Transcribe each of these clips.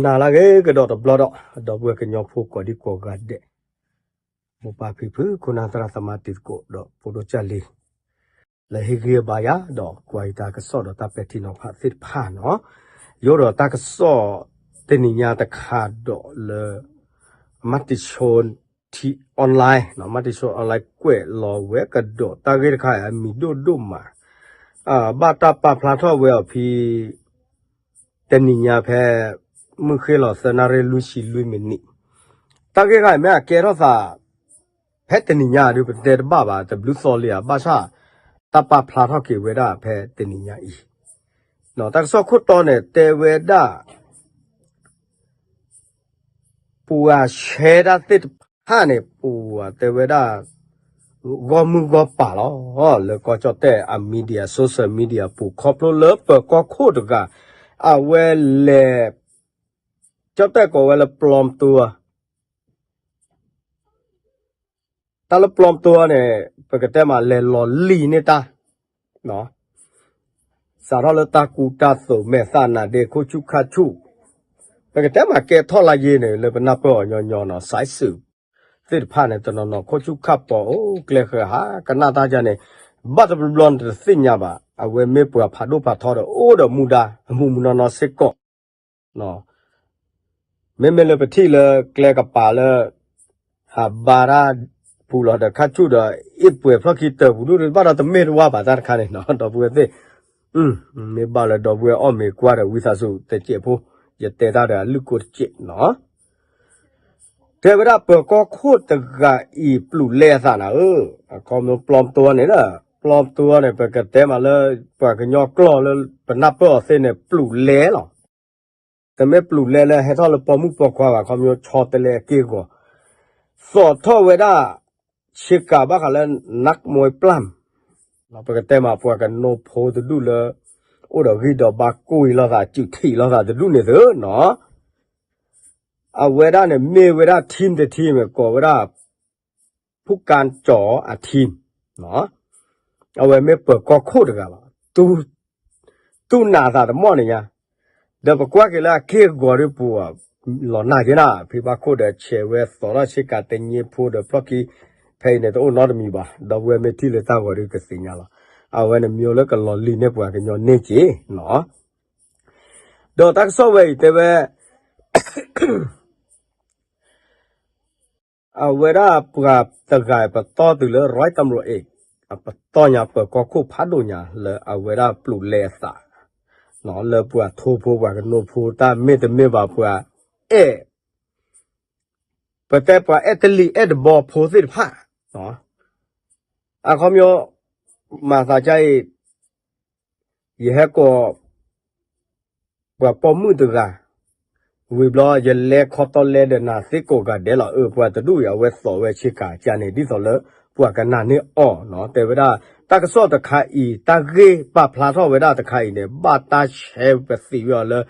နၤလၢအဂ့ၤကဒီးတဘျီဒီး ဒီပုၢ်ဝဲၢ်ကညီဖိကိးဒံကိးဂၤဒဲး, မိၢ်ပၢ်ဖံဖု ခိၣ်နၢ်သရၣ်သမါတံၤသကိးဒီးဖိဒိၣ်ကၢ်လံၤ လၢဟ့ၣ်ဂံၢ်ဘါယၤ ဒီးကွၢ်ယတၢ်ကစီၣ်ဒီးတၢ်ပဲာ်ထံနီၤဖးသ့ၣ်တဖၣ်နီၤ, ယအိၣ်ဒီးတၢ်ကစီၣ်တနံၤညါတခါဒီးလၢ မၤတံၤဆိ ထံ online နီၤ, မၤတံၤဆိ online ကွဲးလီၤဝဲကဒီးတၢ်ဂ့ၢ်တခါအံၤ အမံၤဒိၣ်ဒိၣ်မး, ဘၣ်တၢ်ပာ်ဖျါထီၣ်ဝဲအီၤဖဲ တနံၤညါဖဲ မုၢ်ဃ့ၢ်လီၤသၢနၣ်ရံၣ်လွံၢ်ဆံလွံၢ်မံးနံး, တၢ်ဂ့ၢ်တခါအံၤမ့ၢ်အကဲထီၣ်သး ဖဲတနံၤညါဒုး ပတဲတဘၣ်ဘၣ် တဘျုးသီလံဧါ, ဘၣ်ဆၣ် တၢ်ပာ်ဖျါထီၣ်က့ၤဝဲဒၣ်ဖဲတနံၤညါအံၤ, တၢ်ကစီၣ်ခိၣ်တီန့ၣ် တဲဝဲဒၣ် ပှၤဆဲးတၢ်သ့ၣ်တဖၣ်န့ၣ် ပှၤတဲဝဲဒၣ် ဂီၢ်မုၢ်ဂီၢ်ပၤလီၤ လၢကီၢ်ကၠီၣ်တဲၣ်အ media, social media ပူၤ ခီဖျိလၢပၢၤကီၢ်ခိၣ်တဂၤ အဝဲလဲၤ ကၠီၣ်တဲၣ်ကိးဝဲလၢ ပျီမတူ တၢ်လၢပျီမတူန့ၣ် ပကတဲမးလဲၤလီၤလံၣ်န့ၢ်တၢ် စးထီၣ်လၢတၢ်ကူတၢ်သိး မဲာ်သၣ်နါဒ့ ခိၣ်ဆူၣ်ခါဆူၣ်, ပကတဲမးကဲထီၣ်လၢယ့န့ၣ် လၢပနၢ်ပၢၢ်အီၤညီညီနီၤ, စးစုးသ့ၣ်တဖၣ်န့ၣ် တနီၤနီၤ ခိၣ်ဆူၣ်ခါပီၤ အိၣ်ကျဲဃၢၤ ဟးကနၣ်တၢ်ယါန့ၣ် ဘၣ်တဘျီဘျီန့ၣ်တသ့ၣ်ညါဘၣ်, အဝဲမ့ၢ်ပှၤဖးဒိၣ်ဖးထီဒီး အိၣ်ဒီးမူဒါ အမူးမူးနီၢ်နီၢ်စ့ၢ်ကီး မ့မ့ၢ်လၢပထံၣ်လၢကျဲကပၤလၢ ဟးဘါတၢ်ပူၤလီၤဒီး ခါဆူၣ်ဒီး အ့ၣ်ပှဲၤဖျီၣ်ခံတၢၢ်ပူၤဒိၣ် ဘၣ်ဒီးတမ့ၢ်တဝါဘၣ်တၢ်တခါန့ၣ်နီၤ ဒီပုၢ်ဝဲၢ်သ့ၣ်, မ့ၢ်ဘၣ်လၢဒီပုၢ်ဝဲၢ်အီၣ်မ့ၤကွၢ်ဒီး ဝံသးစူၤတစဲးဖိ, ယတဲတၢ်ဒီးအလုၢ်ကိတစဲးနီၤ တဲဝဲဒၣ်ပၢၤကီၢ်ခိၣ်တဂၤအံၤ ပျူၤလဲအသးနၤဧၢ, အခီပညီပျီမတူန့ၣ်ဒီး ပျီမတူန့ၣ် ပကတဲမးလၢ ပှၤကညီကျိာ်လၢပနၢ်ပၢၢ်အီၤသ့ၣ်န့ၣ် ပျူၤလဲလီၤ. တမ့ၢ်ပျူၤလဲလၢဟဲထီၣ်လၢပိာ်မုၣ်ပိာ်ခွါဘၣ်, အခီပညီဆီတလဲအက့ၢ်အဂီၤ သိးထီၣ်ဝဲဒၣ် ဆ့ကၤဘၣ်ဃးလၢ နၢ်မိၢ်ပျၢ် ပကတဲမးပှၤကနိဖိတဒူၣ်လၢ အိၣ်ဒီးဂံၢ်ဒီးဘါကွံာ်လိာ်သး စုးထံးလိာ်သးတဒူၣ်န့ၣ်သ့နီၤ, အဝဲဒၣ်န့ၣ်မ့ၢ်ဝဲဒၣ် team တ team ကိးဝဲဒၣ် ဖူကၣ်ကၠီၤအ team အဝဲမ့ၢ်ပၢၤကီၢ်ခိၣ်တဂၤလီၤ. တူၢ်နာ်သးတမီၢ်န့ၣ်ညါ, ဒီးပကွၢ်က့ၤလၢအက့ၢ်အဂီၤဒ်ပူၤ လီၤနာ်က့နၤ ဖံဘၣ်ခိၣ်ဒီးဆဲးဝဲသိးထီၣ်ဆ့ကၤတည့ဖိဒီးဖျီၣ်ခံ ဖဲအံၤန့ၣ်တအိၣ်နီတမံၤဘၣ်, ဒီပုၢ်ဝဲၢ်မ့ၢ်ထံၣ်လၢတၢ်ဂီၤဒ်ကသ့ၣ်ညါလီၤ. အဝဲန့ၣ်မ့ၢ်လၢကလီၤလံၣ်န့ၢ်ပှၤကညီန့ၢ်က့ၤနီၤ, ဒီးတၢ်ကစီၣ်ဝဲအံၤတဲဝဲ အဝဲဒၣ်ပှၤတဂၤအံၤ ပတီၢ်တုၤလၢ ร้อยตำรวจเอก အပတီၢ်ညါပၢၤကီၢ်ခိၣ်ဖးဒိၣ်ညါလၢအဝဲဒၣ်ပျူၤလဲအသး, လၢပှၤထိဖိပှၤကနိဖိတၢ်မ့ၢ်တမ့ၢ်ဘၣ်ပှၤအဲၣ်, ပတဲပှၤအဲၣ်တလံၤအဲၣ်တဘီဖိသ့ၣ်တဖၣ်, အခီပညီ မၤသးဒ်အံၤ ယဟဲကိး ပှၤပိာ်မုၣ်တဂၤ, ဝံၤဘျီယလဲၤခီတီလဲဒီးနၤသ့ကိးဂၤဒဲးလီၤ. အၢ ပှၤတဒူၣ်အံၤ အဝဲသိးဝဲဆ့ကၤကန့ၣ် ဒ်သိးလၢပှၤကနာ်န့ၢ်အီၤနီၤ. တဲဝဲဒၣ် တၢ်ကစီၣ်တခါအံၤ တၢ်ဂ့ၢ်ပာ်ဖျါထီၣ်ဝဲဒၣ်တခါအံၤန့ၣ် ဘၣ်တၢ်ဆဲးပသံးဝဲအီၤလၢ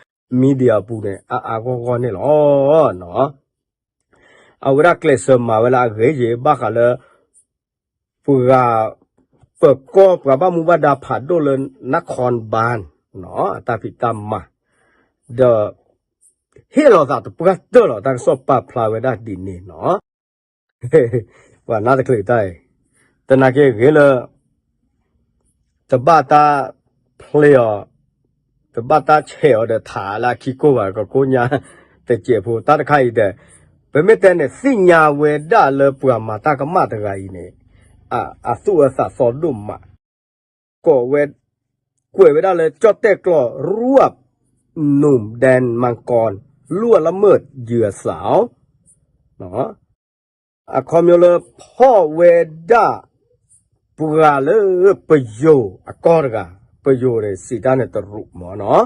media အပူၤန့ၣ် အါအါဂီၢ်ဂီၢ်န့ၣ်လီၤ. အဝဲဒၣ်ကျဲးစၢးမၤဝဲလၢအဂ့ၤယံၤ ဘၣ်ဃးလၢ ပှၤ ပၢၤကီၢ် ပှၤဘၣ်မူဘၣ်ဒါဖးဒိၣ်လၢ နၢ်ခီဘၢၣ် အတၢ်ဖံးတၢ်မၤ ဒီး ဟ့ၣ်လီၤသးတပှၢ်တၢၢ်လီၤ. တၢ်ကစီၣ်ပာ်ဖျါဝဲဒၣ်ဒ်န့ၣ်နီၤ ပှၤနၢ်တချုးတၢ်အံၤ သနာ်က့ဂ့ၤလၢ တဘၣ်တၢ်ဖျ့အီၤ တဘၣ်တၢ်ဆဲးအီၤဒီးထးလၢအခံကိၢ်ဘၣ် ကကိညါတစဲးဖိ တၢ်တခါအံၤဒီး ပမ့ၢ်တဲန့ၣ် သ့ၣ်ညါဝဲဒၣ်လၢပှၤမၤတၢ်ကမၣ်တဂၤအံၤန့ၣ် အသူၣ်အၢသးသီဒိၣ်မး ကိးဝဲ ကွဲးဝဲဒၣ်လၢကၠီၣ်တဲၣ်ကျိာ် รวบหนุ่มแดนมังกร ล่วงละเมิดเหยื่อสาว အခီပညီလၢဖီၣ်ဝဲဒၣ် ပှၤလၢပယိၤအကီၢ်တဂၤ ပယိၤန့ၣ် စံးတၢ်န့ၣ်တရူးမ့ၢ်နီၤ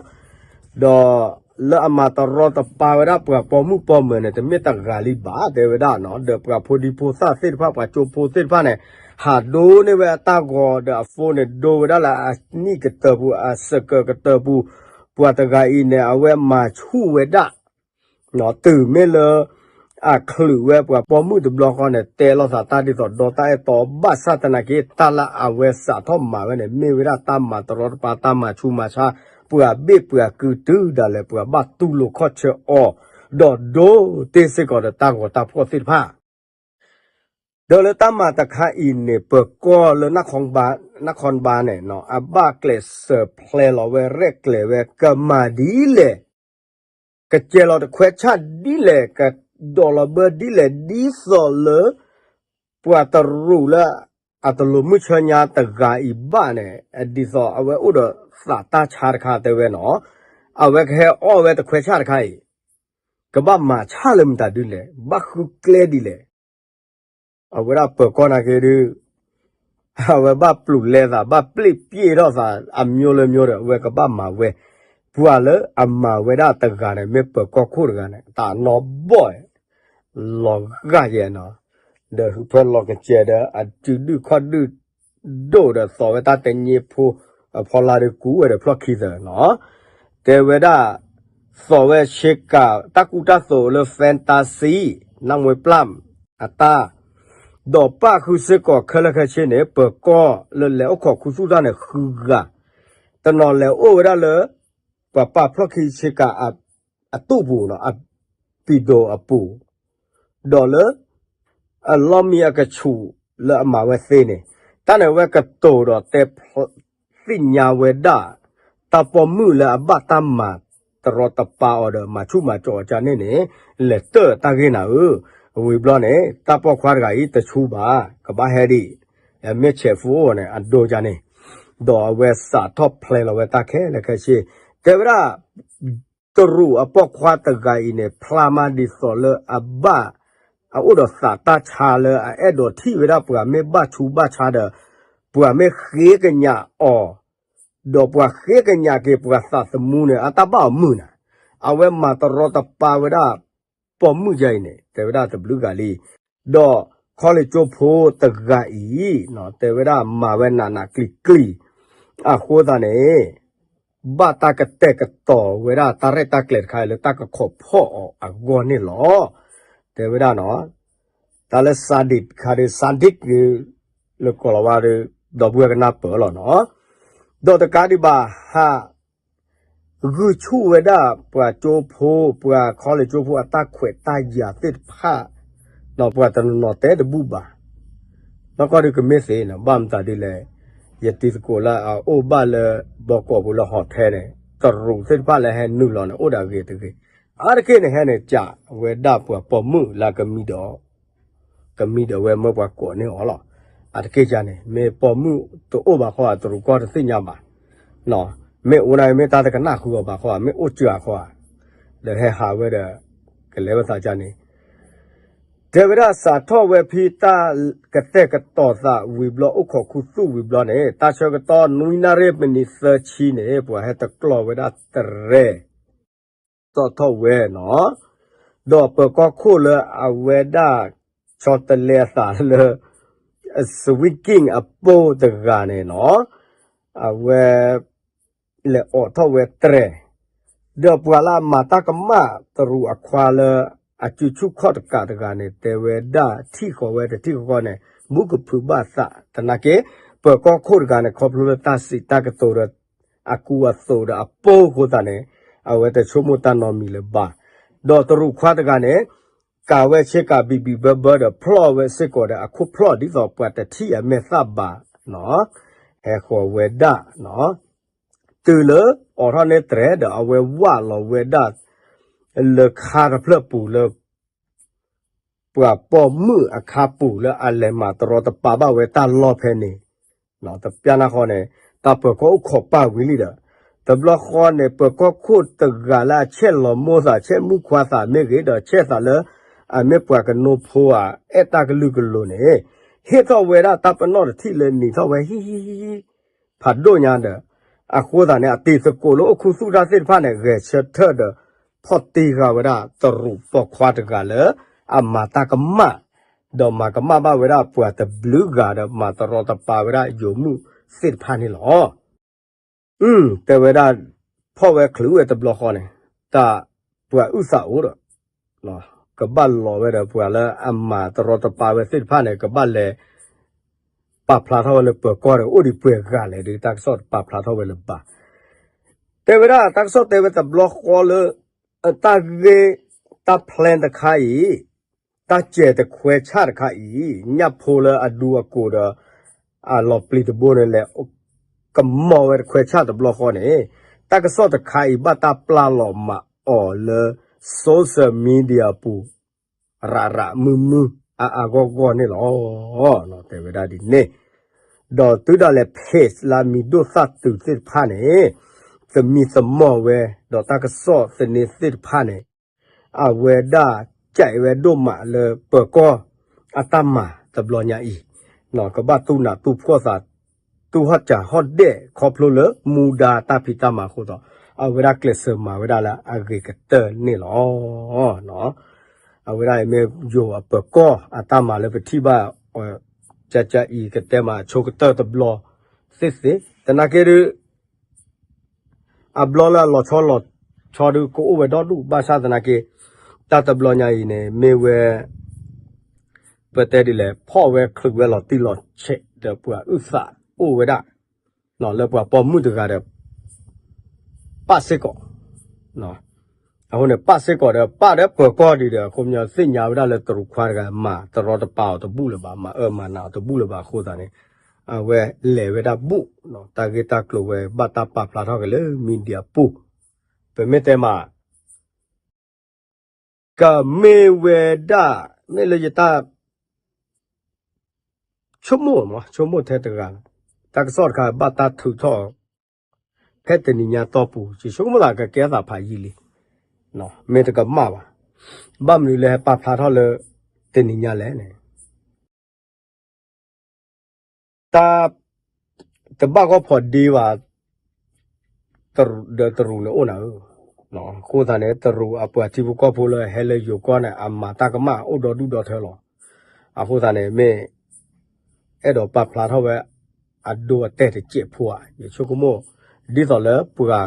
ဒီးလၢအမၤတရီတပါဝဲဒၣ်ပှၤပိာ်မုၣ်ပိာ်မၢၤန့ၣ် တမ့ၢ်တဂၤလံဘၣ် တဲဝဲဒၣ်နီၤ ဒီးပှၤဖိဒံဖိသၣ်သ့ၣ်တဖၣ် ပှၤကၠိဖိသ့ၣ်တဖၣ်န့ၣ် ဟးဒိန့ၢ်ဝဲအတၢ်ဂီၤဒီးအ phone န့ၣ် ဒိဝဲဒၣ်လၢအနံၣ်ကတၢၢ်ပူၤ အစကၢၤကတၢၢ်ပူၤ ပှၤတဂၤအံၤန့ၣ် အဝဲမၤဆူၣ်ဝဲဒၣ် တုၤမ့ၢ်လၢ အချုးဝဲပှၤပိာ်မုၣ်တဘျီဃီန့ၣ် တဲလိာ်သးတၢ်ဒ်သိးဒီတၢ်အဲၣ်တီ ဘၣ်ဆၣ်သနာ်က့ တၢ်လၢအဝဲစးထီၣ်မၤဝဲန့ၣ် မ့ၢ်ဝဲဒၣ်တၢ်မၤတရီတပါ တၢ်မၤဆူးမၤဆါ ပှၤဘ့ၣ်ပှၤကုတုၤဒၣ်လဲာ် ပှၤဘၣ်တူၢ်လိာ်ခီၣ်ဆၢအီၤ ဒီးဒိးတ့ၢ်စ့ၢ်ကီးဒီးတၢ်ဂီၤတၢ်ဖှီၣ်သ့ၣ်တဖၣ် ဒီးလၢတၢ်မၤတခါအံၤန့ၣ် ပၢၤကီၢ်လၢ နၣ်ခီဘါန့ၣ် အဘၣ်ကျဲးစၢးဖျဲလီၤဝဲရဲၣ်ကျဲၤဝဲ ကမၤဒ်လဲၣ် ကကဲလီၤတခွဲးဆၣ်ဒ်လဲၣ် ကဒိးလီၤဘၢဒ်လဲၣ် ဒ်သိးလၢ ပှၤတရူးလၢ အတလိၤမုၢ်ဆၢညါတဂၤအံၤဘၣ်န့ၣ် ဒ်သိးအဝဲအိၣ်ဒီးသးတၢ်ဆါတခါတဲဝဲနီၤ, အဝဲကဟဲအီၣ်ဝဲတခွဲးဆၣ်တခါအံၤ ကဘၣ်မၤဆၣ်လၢမတၤဒ်လဲၣ် ဘၣ်ဃုကျဲဒ်လဲၣ် အဝဲဒၣ်ပၢၤကီၢ်နာ်က့ဒုး အဝဲဘၣ်ပျူၤလဲသး ဘၣ်ပျ့ၣ်ပျ့ၣ်ထီၣ်သး အမျိုးလၢမျိုးဒီး အဝဲကဘၣ်မၤဝဲ, ပှၤလၢအမၤဝဲဒၣ်တဂၤန့ၣ် မ့ၢ်ပၢၤကီၢ်ခိၣ်တဂၤန့ၣ် တၢ်နီၢ်ဘီၣ် လီၤဂာ်ယဲနီၤ, ဒီးဟုးဖၢလီၤကစဲးဒီး အစုဒုၣ်ခီၣ်ဒုၣ်ဒိၣ်ဒီး သိးဝဲတၢ်တည့ဖိ အဖီလာ်ဒီးကူဝဲဒီးဖျီၣ်ခံသၢနီၤ, တဲဝဲဒၣ် သိးဝဲဆ့ကၤ တၢ်ကူတၢ်သိးလၢ Fantasy နၢ်မွ့ပျၢ် အတၢ် ဒီးပၣ်ဃုာ်စ့ၢ်ကီးခဲလၢာ်ခဲဆ့န့ၣ် ပၢၤကီၢ်လၢလဲၤအိၣ်ခိးခူသူၣ်တၢ်န့ၣ်ဃုဂၤ, တနီၤလဲၤအိၣ်ဝဲဒၣ်လၢ ပှၤပာ်ဖျီၣ်ခံဆ့ကၤ အတူၢ်ပူၤနီၤ အပံၤဒိၣ်အပူၤ ဒီးလၢ အလီၢ်မံအကဆူးလၢအမၤဝဲသ့န့ၣ်, တၢ်န့ၣ်ဝဲကတိၤဒီးတဲ သ့ၣ်ညါဝဲဒၣ် တၢ်ပိာ်မုၣ်လၢအဘၣ်တၢ်မၤတရီတပါအီၤဒီး မၤဆူၣ်မၤစီၤအီၤကန့ၣ်န့ၣ် လဲၤတၢၢ်တၢ်ဂ့ၢ်နၤဧၢ, ဝံၤဘျီန့ၣ် တၢ်ပိာ်ခွါတဂၤအံၤတဆူဘၣ် ကဘၣ်ဟဲဒံး, မ့ၢ်ဆဲးဖိအိၣ်န့ၣ် အဒိကန့ၣ်, ဒီးအဝဲစးထီၣ်ဖျဲလီၤဝဲတၢ်ခဲလၢာ်ခဲဆ့, တဲဝဲဒၣ် တရူးအပိာ်ခွါတဂၤအံၤန့ၣ် ဖျါမးဒ်သိးလၢအဘၣ် အအိၣ်ဒီးသးတၢ်ဆါလၢအအဲၣ်ဒိးထံၣ်ဝဲဒၣ်ပှၤမ့ၢ်ဘၣ်ဆူးဘၣ်ဆါဒီး ပှၤမ့ၢ်ဃ့ကညးအီၤ, ဒီးပှၤဃ့ကညးက့ၤပှၤသးသမူန့ၣ် အတၢ်ဘၣ်အီၤမုာ်နၤ, အဝဲမၤတရီတပါဝဲဒၣ် ပိာ်မုၣ်ယါအံၤန့ၣ် တဲဝဲဒၣ်တဘျုးဂၤလံ, ဒီးခီလ့ၣ်ကၠိဖိတဂၤအံၤ တဲဝဲဒၣ်မၤဝဲနးနးကျံၤကျံၤ, အဃိသတးန့ၣ် ဘၣ်တၢ်ကတဲာ်ကတီၤဝဲဒၣ်တၢ်ရဲၣ်တၢ်ကျဲၤတခါအံၤလၢတၢ်ကခိးဖီၣ်အီၤအဂီၢ်န့ၣ်လီၤ. တဲဝဲဒၣ်နီၤ, တၢ်လၢ Sunday တခါဒီး Sunday လၢကိးလီၤဝါဒီး ဒီပုၢ်ဝဲၢ်ကနၢ်ပၢၢ်လီၤနီၤ, ဒီးတကးဒံးဘၣ်ဟး ဂုာ်ဆူၣ်ဝဲဒၣ်ပှၤကၠိဖိ ပှၤခီလ့ၣ်ကၠိဖိအတၢ်ခွဲးတၢ်ယာ်သ့ၣ်တဖၣ်, ဒီးပှၤတနီၤနီၤတဲတဘူၣ်ဘၣ်, နီၢ်ကီၢ်ဒုးကမ့ၢ်သ့နီၤ ဘၣ်မတၤဒ်လဲၣ်, ယတံၤသကိးလၢအအိၣ်ဘၣ်လၢဘီကီးပူၤလၢဟီၣ်ထဲန့ၣ် တရူးသ့ၣ်တဖၣ်လၢဟဲနုာ်လီၤန့ၣ် အိၣ်ဒီးအဂ့ၤတဂ့ၤ, အါတက့ၢ်န့ၣ်ဟဲန့ၣ် ကးဝဲဒၣ်ပှၤပိာ်မုၣ်လၢကမံဒီး ကမံဒီးဝဲမၢပှၤကိးန့ၢ်အီၤလီၤ. အတက့ၢ်ကန့ၣ် မ့ၢ်ပိာ်မုၣ်တအိၣ်ဘၣ်ခီ တရူးကီၢ်တသ့ၣ်ညါဘၣ်, မ့ၢ်အိၣ်န့ၣ်မ့ၢ်တၢ်တကနၣ်ဃုာ်အီၤဘၣ်ခီ မ့ၢ်အိၣ်စှၤခီဧါ, ဒီးဟဲဟးဝဲဒီး ကလဲၤဝဲသးကန့ၣ် တဲဝဲဒၣ်စးထီၣ်ဝဲဖဲတၢ်ကတဲာ်ကတီၤသးဝံၤဘျီ အိၣ်ခိးခူသူၣ်ဝံၤဘျီန့ၣ် တၢ်ဆၢကတီၢ်နွံနၣ်ရံၣ်မံးနံးသၢဆံန့ၣ် ပှၤဟဲတကျီၢ်ဝဲဒၣ်တရဲၣ် တီၣ်ထီၣ်ဝဲနီၤ, ဒီးပၢၤကီၢ်ခိၣ်လၢအဝဲဒၣ် ဆီတလဲအသးလၢ Sweet King အပိၢ်တဂၤန့ၣ်နီၤ, အဝဲ လဲၤအိးထီၣ်ဝဲတရဲၣ်, ဒီးပှၤလၢအမၤတၢ်ကမၣ်တရူးအခွါလၢ အစုဆူၣ်ခီၣ်တကးတဂၤန့ၣ် တဲဝဲဒၣ်ထံၣ်ဃီၤဝဲတထံၣ်ဃီၤဃီန့ၣ် ဘူးကဖုးဘၣ်သးသနာ်က့ ပၢၤကီၢ်ခိၣ်တဂၤန့ၣ် ခီဖျိလၢတၢ်စံးတၢ်ကတိၤဒီး အကူအသိးဒီးအပိၢ်အဃိသတးန့ၣ် အဝဲတဆိကမိၣ်တၢ်နီတမံၤလၢၤဘၣ်, ဒီးတရူးခွါတဂၤန့ၣ် ကးဝဲဆ့ကၤဘံၣ်ဘံၣ်ဘၢဘၢဒီးဖျီၣ်ဝဲစ့ၢ်ကီးဒီးအခိၣ်ဖျီၣ်ဒ်သိးပှၤတထံၣ်အမဲာ်သၣ်ဘၣ်နီၤ, ဟဲဃီၤဝဲဒၣ်နီၤ တုၤလၢအိးထီၣ်န့ၢ်တရဲၣ်ဒီးအဝဲဝၢ်လီၤဝဲဒၣ် လၢခါတဖျၢၣ်ပူၤလၢ ပှၤပိာ်မုၣ်အခါပူၤလၢအလဲၤမၤတရီတပါဘၣ်ဝဲတၢ်လီၢ်ဖဲန့ၣ်, တပျၢ်နၢ်ဃီန့ၣ် တၢ်ပၢၤကီၢ်အိၣ်ခိးပၢ်ဝံၤလံဒီး တဘျီဃီန့ၣ် ပၢၤကီၢ်ခိၣ်တဂၤလၢအဆဲးလီၤမိၢ်သး ဆဲးမုၣ်ခွါသးမ့ၢ်ဂ့ၤ ဒီးဆဲးသးလၢ အမ့ၢ်ပှၤကနိဖိဧါ အဲၣ်တၢ်ကလုာ်ကလိၤန့ၣ် ဟ့ၣ်ထီၣ်ဝဲဒၣ်တၢ်ပနီၣ်တထံၣ်လၢနံၤထီၣ်ဝဲဟံၣ်ဟံၣ်ဟံၣ်ဟံၣ် ဖးဒိၣ်ညါဒီး အဃိသတးန့ၣ် အတံၤသကိးလၢအိၣ်ခူသူၣ်တၢ်သ့ၣ်တဖၣ်န့ၣ် ဂဲၤဆၢထၢၣ်ဒီး ဖီၣ်တ့ၢ်ဃာ်ဝဲဒၣ်တရူးပိာ်ခွါတဂၤလၢ အမၤတၢ်ကမၣ် ဒီးမၤကမၣ်ဘၣ်ဝဲဒၣ်ပှၤတဘျုးဂၤဒီး မၤတရီတပါဝဲဒၣ်ယိၤမုၣ်သ့ၣ်တဖၣ်န့ၣ်လီၤ. တဲဝဲဒၣ် ဖီၣ်ဝဲချုးဝဲတဘျီဃီန့ၣ် တၢ်ပှၤအုၣ်သးအိၣ်ဒီး ကဘၣ်လီၤဝဲဒီးပှၤလၢအမၤတရီတပါဝဲသ့ၣ်တဖၣ်န့ၣ် ကဘၣ်လဲၤ ပာ်ဖျါထီၣ်ဝဲလၢပၢၤကီၢ်ဒီး အိၣ်ဒံးပှဲၤဂၤလဲၣ်ဒီး တၢ်ကစီၣ်တပာ်ဖျါထီၣ်ဝဲလၢၤဘၣ်. တဲဝဲဒၣ် တၢ်ကစီၣ်တဲဝဲတဘျီဃီလၢ တၢ်ဂ့ၢ် တၢ် plan တခါအံၤ တၢ်စဲးတခွဲးဆၣ်တခါအံၤ ညၣ်ဖိလၢအဒူအကိးဒီး အလီၤပျံၤတဘိန့ၣ်လဲၣ် ကမီၤဝဲတခွဲးဆၣ်တဘျီဃီန့ၣ် တၢ်ကစီၣ်တခါအံၤ ဘၣ်တၢ်ပျၢ်လီၤမၤအီၤလၢ social media အပူၤ ရးရးမုၢ်မုၢ် အါအါဂီၢ်ဂီၢ်န့ၣ်လီၤ. တဲဝဲဒၣ်ဒ်န့ၣ် ဒီးတုၤဒၣ်လဲာ် page လၢအမံၤဒိၣ်သၣ်တုၤသ့ၣ်တဖၣ်န့ၣ် သမံသမိးဝဲ ဒီးတၢ်ကစီၣ်သန့သ့ၣ်တဖၣ်န့ၣ် အဝဲဒၣ်ကဲဝဲဒိၣ်မးလၢပၢၤကီၢ်အတၢ်မၤတဘျီညါအံၤ ကဘၣ်တူၢ်နးတူၢ်ဖှီၣ်သး တူၢ်ဟီၣ်စၢ်ဟီၣ်ဒဲးခီဖျိလၢမူဒါတၢ်ဖံးတၢ်မၤအဃိသတး အဝဲဒၣ်ကျဲးစၢးမၤဝဲဒၣ်လၢအဂ့ၤကတၢၢ်န့ၣ်လီၤ. အဝဲဒၣ်အံၤမ့ၢ်ယိၤအပၢၤကီၢ်အတၢ်မၤလၢပထံၣ်ဘၣ် ကကအံၤကတဲမးဆိကတၢၢ်တဘျီသ့ၣ်သ့ၣ် သနာ်က့ဒုး အဘျီလၢအလီၤဆီလီၤဆီဒုးကအိၣ်ဝဲဒီဒူၣ် ဘၣ်ဆၣ်သနာ်က့ တၢ်တဘျီညါအံၤန့ၣ် မ့ၢ်ဝဲ ပတဲဒ်လဲၣ် ဖီၣ်ဝဲချုးဝဲလီၤတံၢ်လီၤဆဲးဒီးပှၤအုၣ်သးအိၣ်ဝဲဒၣ် လၢပှၤပိာ်မုၣ်တဂၤဒီး ပၣ်စ့ၢ်ကီး အဃိန့ၣ် ပၣ်စ့ၢ်ကီးဒီး ပၣ်ဒီးပၢၤကီၢ်ဒံးဒီး အဃိမ့ၢ်သ့ၣ်ညါဝဲဒၣ်လၢတရူးခွါတဂၤ မၤတရီတပါအီၤတဘူၣ်လၢၤဘၣ် မၤအၢမၤနးအီၤတဘူၣ်လၢၤဘၣ်အဃိသတးန့ၣ် အဝဲလဲၤဝဲဒၣ်ဘူၣ် တၢ်ဂ့ၢ်တၢ်ကျိၤဝဲဘၣ်တၢ်ပာ်ဖျါထီၣ်က့ၤလၢ media ပူၤ ပမ့ၢ်တဲမး ကမ့ၢ်ဝဲဒၣ် မ့ၢ်လၢယတၢ် ဆိကမိၣ်မး ဆိကမိၣ်ထဲတဂၤလီၤ တၢ်ကစီၣ်တခါဘၣ်တၢ်ထုးထီၣ် ဖဲတနံၤညါတီၢ်ပူၤ ယဆိကမိၣ်သးကကဲအသးဖးယံာ်လံ မ့ၢ်တကမၣ်ဘၣ် ဘၣ်မနုၤလၢဟဲပာ်ဖျါထီၣ်လၢ တနံၤညါလဲၣ်န့ၣ် တၢ် တဘၣ်ဂီၢ်ဖိးဒ့ဘၣ် ဒီးတရူးန့ၣ်အိၣ်နၤဧၢ, အဃိသတးန့ၣ် တရူးအပှၤထံဖိကီၢ်ဖိလၢဟဲလၢယိၤကီၢ်န့ၣ် အမၤတၢ်ကမၣ်အိၣ်ဒီဒူၣ်ဒီထၢလီၤ. အဃိသတးန့ၣ် မ့ၢ် အဲၣ်ဒိးပာ်ဖျါထီၣ်ဝဲ အဒိအတဲာ်တစဲးဖိဧါ ယဆိကမိၣ် ဒ်သိးလၢပှၤ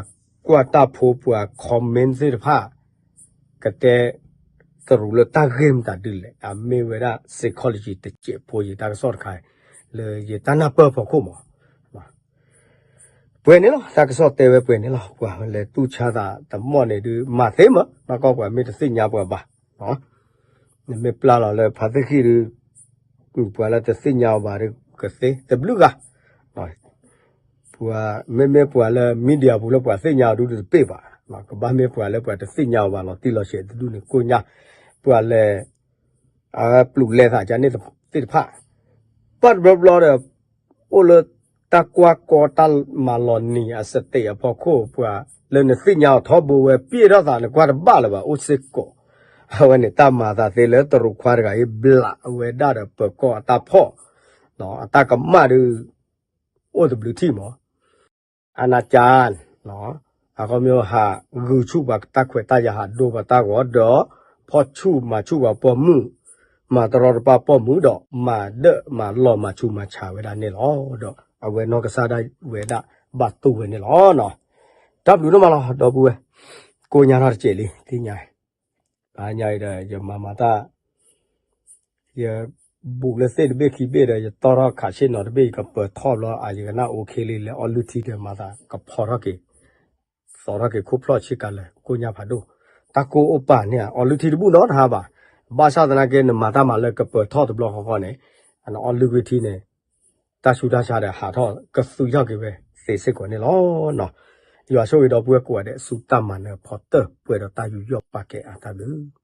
ကွၢ်တၢ်ဖိပှၤ comment သ့ၣ်တဖၣ် ကတဲ တရူးလၢတၢ်ဂ့ၢ်မတၤဒ်လဲၣ် အမ့ၢ်ဝဲဒၣ် psychology တစဲးဖိယတၢ်ကစီၣ်တခါ လၢယတၢ်နၢ်ပၢၢ်ဖီခိၣ်မး ပှဲၤန့ၣ်လီၤ တၢ်ကစီၣ်တဲဝဲပှဲၤန့ၣ်လီၤ ပှၤလဲၤတူၢ်ဆါသးတမီၢ်န့ၣ်ဒုး မၤသ့မး နီၢ်ကီၢ်ပှၤမ့ၢ်တသ့ၣ်ညါပှၤဘၣ် နမ့ၢ်ပျၢ်လီၤလၢဖါသ့ၣ်ဃံၣ်ဒုး ပှၤလၢတသ့ၣ်ညါအီၤဘၣ်ဒုးကသ့ တဘျုးဂၤ ပှၤမ့မ့ၢ်ပှၤလၢ media ပူၤလၢပှၤသ့ၣ်ညါအီၤဒုးတပ့ၢ်ဘၣ်, ကဘၣ်မ့ၢ်ပှၤလၢပှၤတသ့ၣ်ညါအီၤဘၣ်လီၤတံၢ်လီၤဆဲးတဒူၣ်န့ၣ် ကိညါ ပှၤလဲၤ အပျုးလဲသးကန့ၣ်သ့ၣ်တဖၣ်, ဘၣ်တဘျီဘျီဒီး အိၣ်လၢတၢ်ကွၢ်ကီတၢ်မၤလီၤနံၤအစတ့းအဖီခိၣ် ပှၤလၢနသ့ၣ်ညါအီၤထီဘိဝဲ ပျဲၢ်ထီၣ်သးနကွၢ်တဘၣ်လၢၤဘၣ် အိၣ်စ့ၢ်ကီး, အဝဲန့ၣ်တၢ်မၤသးသ့လၢတရူးခွါတဂၤအံၤ ဘျးဝဲဒၣ်ဒီးပၢၤကီၢ်အတၢ်ဖီၣ် အတၢ်ကမၣ်ဒုး အိၣ်တဘျုးထံၣ်မး အနၢ်ကၠၢ် အခီပညီဟးဂုာ်ဆူၣ်ပှၤတၢ်ခွဲးတၢ်ယာ် ဟးဒိပှၤတၢ်ဂီၤဒီး ဖီၣ်ဆူၣ်မၤဆူၣ်ပှၤပိာ်မုၣ်, မၤတရီတပါပိာ်မုၣ်ဒီး မၤဒၢၣ်မၤလီၤမၤဆူးမၤဆါဝဲဒၣ်န့ၣ်လီၤ. ဒီးအဝဲနီၢ်ကစၢ်ဒၣ်ဝဲဒၣ်ဘၣ်တူၢ်ဝဲန့ၣ်လီၤ. တၢ်ဘျုးဒိၣ်မးလီၤ ဒီပုၢ်ဝဲၢ်, ကိးညါထီၣ်တစဲးလံ သ့ၣ်ညါ ဘၣ်ညါအံၤဒီး ယမၤမၤတၢ် ယဘူးလၢသ့ၣ်တဘ့ၣ်ခံဘ့ၣ်ဒီး ယတီၢ်ထီၣ်ခးဆ့ၣ်နီၤတဘ့ၣ် ယကပၢၤထီၣ်ဘျီ အယကနၣ်အိၣ်ခ့လံ လဲၤအီလုၢ်ထံဒီးမၤသးကဖီထီၣ်က့ၤ, သီထီၣ်က့ၤခိၣ်ဖျီၣ်ဆ့ကၤလၢာ် ကိညါဖးဒိၣ်, တၢ်ကိၢ်အိၣ်ပာ်န့ၣ် အီလုၢ်ထံတဘူၣ်နီတဟါဘၣ်, ဘၣ်ဆၣ်သနာ်က့ နမၤတၢ်မၤလၢကပၢၤထီၣ်တဘျီဃီဃီန့ၣ် နအီလုၢ်ကွံာ်ထံန့ၣ် တၢ်ဆူးတၢ်ဆါဒီးဟးထီၣ်ကသွံထီၣ်က့ၤဝဲသ့စ့ၢ်ကီးန့ၣ်လီၤ. ယွၤဆိၣ်ဂ့ၤဒီပုၢ်ဝဲၢ်ကိးဂၤဒဲး ဆူတၢ်မၤနၢၤဖီတၢၢ် ပှဲၤဒီးတၢ်ယူးယီၣ်ပာ်ကဲအါတၢ်ဘျုး